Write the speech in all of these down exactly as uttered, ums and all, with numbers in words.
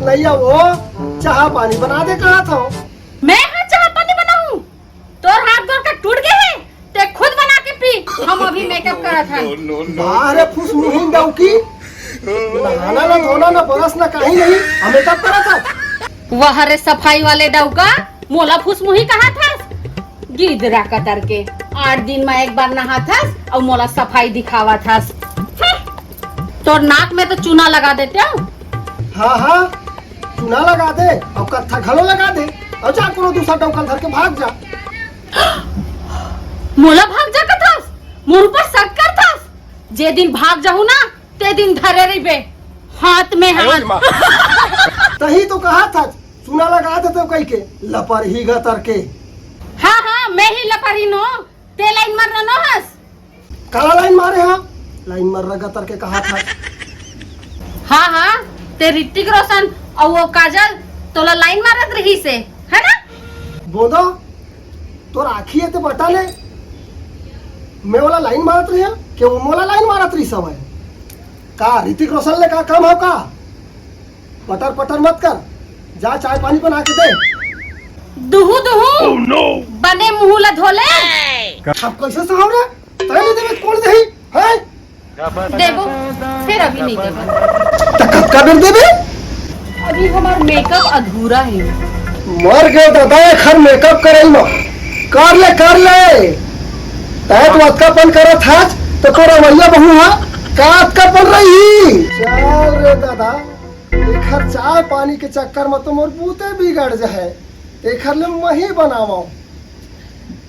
भैया वो चाह पानी बना दे कहा था। मैं हा चाह पानी बनाऊं? तोर हाथ गोड़ का टूट गए है, ते खुद बना के पी। हम अभी मेकअप करत हन। वाह रे फुसमुही डौकी, नहाना ना धोना ना बरस ना कहीं नहीं, हम मेकअप करत हन। वाह रे सफाई वाले डौका, मोला फुसमुही कहा थस? गिदरा कतर के, आठ दिन में एक बार नहाथस अउ मोला सफाई दिखावा थस। हम्म, तोर नाक में तो चूना लगा देते हो। हाँ हाँ, चूना लगा दे अउ कत्था घलो लगा दे अउ जा कोनो दूसरा डौकल धर के भाग जा। मोला भाग जा कथस, मोर ऊपर शक करथस। जे दिन भाग जाहू ना, ते दिन धरे रहिबे हाथ में हाथ। तही तो कहा था, चूना लगा देते कह के, लपर ही गतर के। हाँ हाँ, मैं ही लपर ही नो, ते लाइन मार रहा नो हस। काला लाइन मारे हा? लाइन मार रहा गतर के कहा था। हाँ हाँ, ते ऋतिक रोशन अउ वो काजल तोला लाइन मारत रही से, है ना? बोंदा, तोर आँखी हे ते बटा ले। मैं ओला लाइन मारत रही हूँ, के वो मोला लाइन मारत रही समय। का ऋतिक रोशन ले का काम हो का? पटर पटर मत कर, जा चाय पानी बना के दे। दुहू दुहू। बने मुंह ला धो ले। अब कैसे सहाव रे? तय नहीं देवे कौन दही? हैं? देबो, फिर अभी नहीं देबो। त कतका बेर देबे? अभी हमार मेकअप अधूरा है। मर गए दादा, एखर मेकअप करई म। कर ले, कर ले। तै तो अतकापन करत हस, त तोर अवैया बहू हा का अतकापन रही? चल रे दादा, एखर चाय पानी के चक्कर म तो मोर बूते बिगड़ जाए। एखर ले मही बनावं।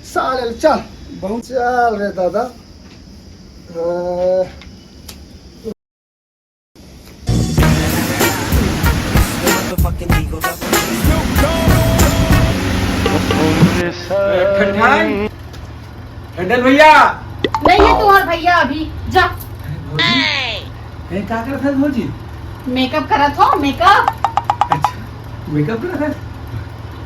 साले चल, बहुत चल रे दादा। अ, ठंडन भैया। नहीं है तुम्हार भैया अभी, जा। भौजी, ए, का करत हस भौजी? मेकअप करत हो, मेकअप। अच्छा, मेकअप करत हस?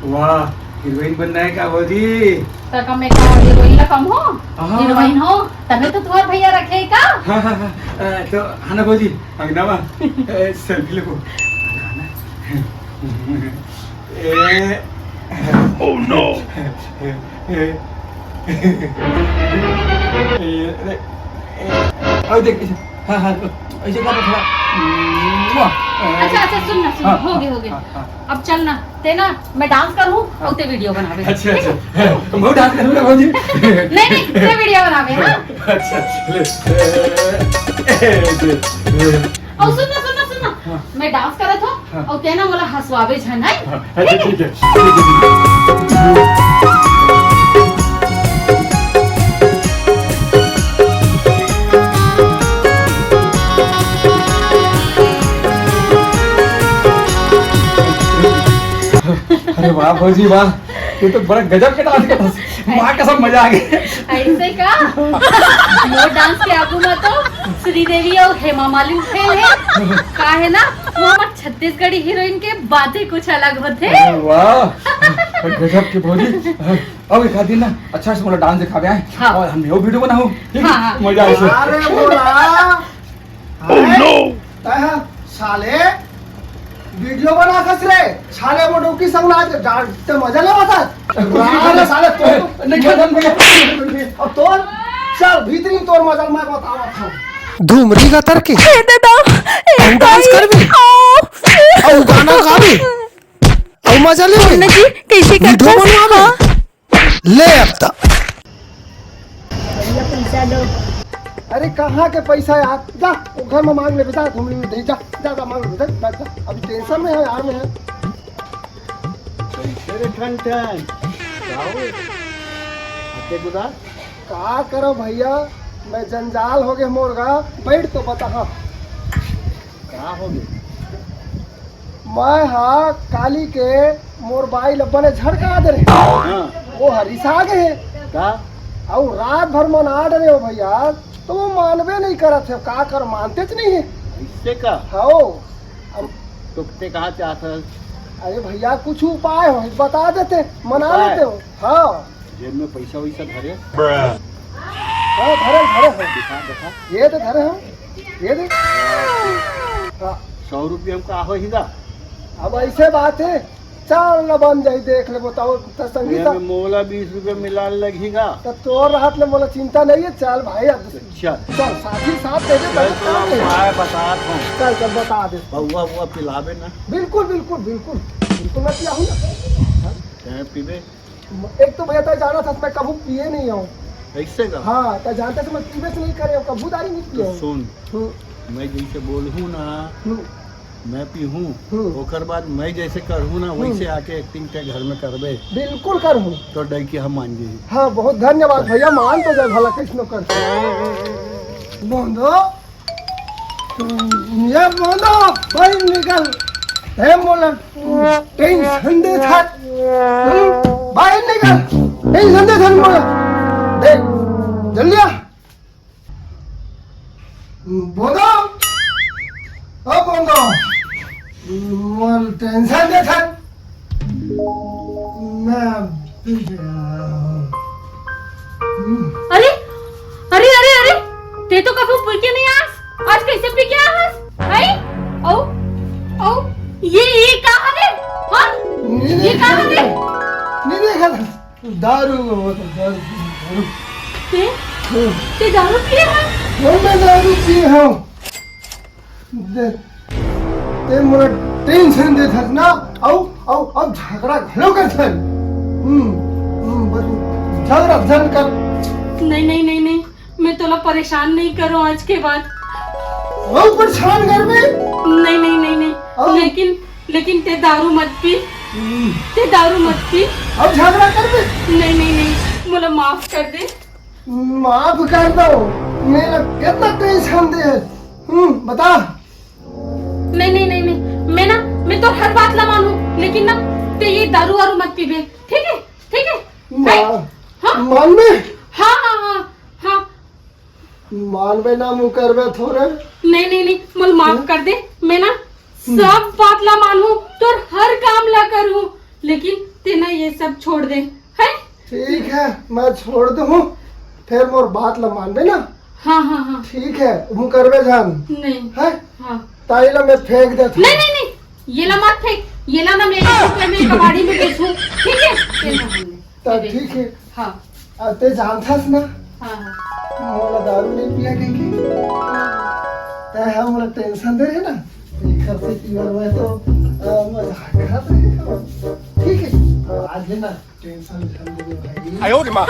वाह, हीरोइन बनना है का भौजी? त का मैं का हीरोइन ला कम हो? हाँ। हीरोइन हो, तबे तो तुम्हार भैया रखे है का? हाँ, हाँ, हाँ। अ, तो हाँ ना भौजी, अंगना मा, अ, सेल्फी लेबो। ए, Oh no! ए, ए, ए, अब देख, हाँ, हाँ, ऐसे कर थोड़ा। अच्छा, अच्छा, सुन ना, सुन, हाँ, हो गए, हो गए। हाँ, हाँ। अब चल ना, ते ना, मैं डांस करूँ, हाँ। और ते वीडियो बनावे। अच्छा, ठीक है? अच्छा। मैं डांस करूँगा, भौजी। नहीं, नहीं, ते वीडियो बनावे, हाँ? अच्छा, ले। ए, ए, ए, ए। और सुन ना, सुन ना, सुन ना। हाँ। मैं डांस करत हो, हाँ। और तेना मोला हंसवावे झन, है? हाँ, अच्छा, ठीक है। ठीक है, ठीक है। अरे वाह भौजी वाह, ये तो बड़ा गजब के डांस करता है। माँ कसम मजा आ गई। ऐसे का? मोर डांस के आगू में तो श्रीदेवी और हेमा मालिनी फेल है। का है ना, वो हमार छत्तीसगढ़ी हीरोइन के बातें कुछ अलग होते। अरे वाह, गजब के भौजी। अब एक आध दिन ना अच्छा से मोला डांस दिखावे आए। हाँ। और हम यो वीडियो बनाओ, ठीक है? हाँ, हाँ। मजा आए से। अरे बोला। Oh no! तै ह साले वीडियो बना कस रे, साले वो डौकी संग नाच डांस ते मजा ले बता। अरे साले तो नहीं खेलन भैया। अब तोर चल भीतरी तोर मजा मैं बतावा था। धूमरी गतर के। ए दादा, ए अउ डांस भाई, करबे? आओ। अउ गाना गाबे? अउ मजा लेबे? मुन्ना जी, कैसे वीडियो करथस? बनवाबे? हाँ। ले अब त। भैया, पैसा दो। अरे, कहाँ के पैसा यार? जा, वो घर में मांग ले बेटा, घूम ले, जा, जा, जा, मांग ले बेटा, जा, जा। अभी टेंशन में है यार, में है। कैसे रे ठन ठन? का हो? हत्ते गुदा? का करो भैया, मैं जंजाल हो गए मोर गा। बैठ तो बता, हाँ। का हो गए? मैं हा काली के मोर बाई ल बने झड़का दे रहे। हाँ। वो ह रिसा गे हे। का? अउ रात भर मना डरे हो भैया, तो वो मानबे नहीं करत हे। का कर, मानतेच नहीं हे। इससे का? हाँ। अब तो ते कहाँ चाहत हस? अरे भैया, कुछ उपाय हो, बता देते, मना उपाय? लेते हो। हाँ। जेब में पैसा वैसा धरे? हाँ, धरे, धरे हो। दिखा, दिखा। ये तो धरे हो, ये दे। हाँ। सौ रुपये हमका हो ही दा। अब ऐसे बात है, चल न बन जाई, देख ले, बताओ, त संगीता। एमे मोला बीस रुपया मिलान लगही गा। त तोर रहत ले मोला चिंता नहीं है, चल भाई, अब अच्छा। चल, साथी साथ दे दे, चल, तब चल, काम है। मैं बतात हूँ। चल, चल, बता दे। पौवा, पौवा पिलाबे ना। बिल्कुल, बिल्कुल, बिल्कुल। बिल्कुल, मैं पियाहूँ ना। तैं पीबे? एक तो भैया, तैं जानत हस, मैं कभू पिए नहीं हूँ। ऐसे का? हाँ, तैं जानत हस, मैं पीबे से नहीं करे, कभू दारू नहीं तो पिए हूँ। सुन, हम्म। मैं जैसे बोलहूँ ना, हम्म। मैं पीहूँ, हम्म। ओकर बाद मैं जैसे करहूँ ना, हम्म। वैसे आके acting तैं घर में करबे। बिल्कुल करहूँ। तो डैकी हम मान जाई। हाँ, बहुत धन्यवाद भैया, मान तो जा भला, कैसनो कर। बोंदो, ये बोंदो, भाई निकल। हे मोला, tension देथस। हम्म, बाहर निकल, tension देथस मोला। देख, जल्दी आ। बोंदो, ओ बोंदो, मोला tension देथस। मैं पी गया। हम्म। अरे, अरे, अरे, अरे, तैं तो कभू पी के नहीं आस, आज कैसे पी के आस? आई? औ, औ, ये, ये का हरे? हाँ? नहीं ये का देखा हरे? था। नहीं देखा था। दारू में वो तो दारू, दारू। तैं? हम्म। तैं दारू पिए हस? वो मैं दारू पिए हूँ। दे, तैं मोला tension देथस ना, अउ, अउ, अउ झगड़ा घलो करथस। हम्म, हम्म, बस झगड़ा झन कर। नहीं, नहीं, नहीं, नहीं, मैं तोला परेशान नहीं करूँ आज के बाद। अउ परेशान करबे? नहीं, नहीं, नहीं, नहीं, अउ? लेकिन, लेकिन तैं दारू मत पी, हम्म। तैं दारू मत पी। अउ झगड़ा करबे? नहीं, नहीं, नहीं, मोला माफ कर दे। माफ कर दो, मोला कितना tension दे। हम्म, बता। नहीं, नहीं, नहीं, नहीं, मैं ना, मैं तो हर बात ला मानूँ, लेकिन ना, तैं ये दारू वारू मत पीबे, ठीक है? ठीक है? मा-, हैं? हाँ? मानबे? हाँ, हाँ, हाँ, हाँ। मानबे ना, मुकरबे थोरे। नहीं, नहीं, नहीं, मोला माफ हम्म? कर दे, मैं ना हम्म। सब बात ला मानूँ, तोर हर काम ला करूँ, लेकिन तैं ना ये सब छोड़ दे, हैं? ठीक है, मैं छोड़ दूँ, फिर मोर बात ला मानबे ना। हाँ, हाँ, हाँ। ठीक है, मुकरबे झन। नहीं। हैं? हाँ। ताई ला मैं फेंक देथों। नहीं, नहीं, नहीं, ये ला मत फेंक, ये ला ना मैं एक रुपये में कबाड़ी में बेचूँ, ठीक है? ये ना हमने। तो ये ठीक है। हाँ। अब तैं जानथस ना, हाँ, हाँ। मोला दारू नहीं पिया कहिके। हाँ। तैं हा मोला tension दे रहे ना, एकर से पीवर मैं तो, अ, मजाक करत रहे हो। ठीक है, आज है ना, tension झन दे भाई। आयो रे माँ।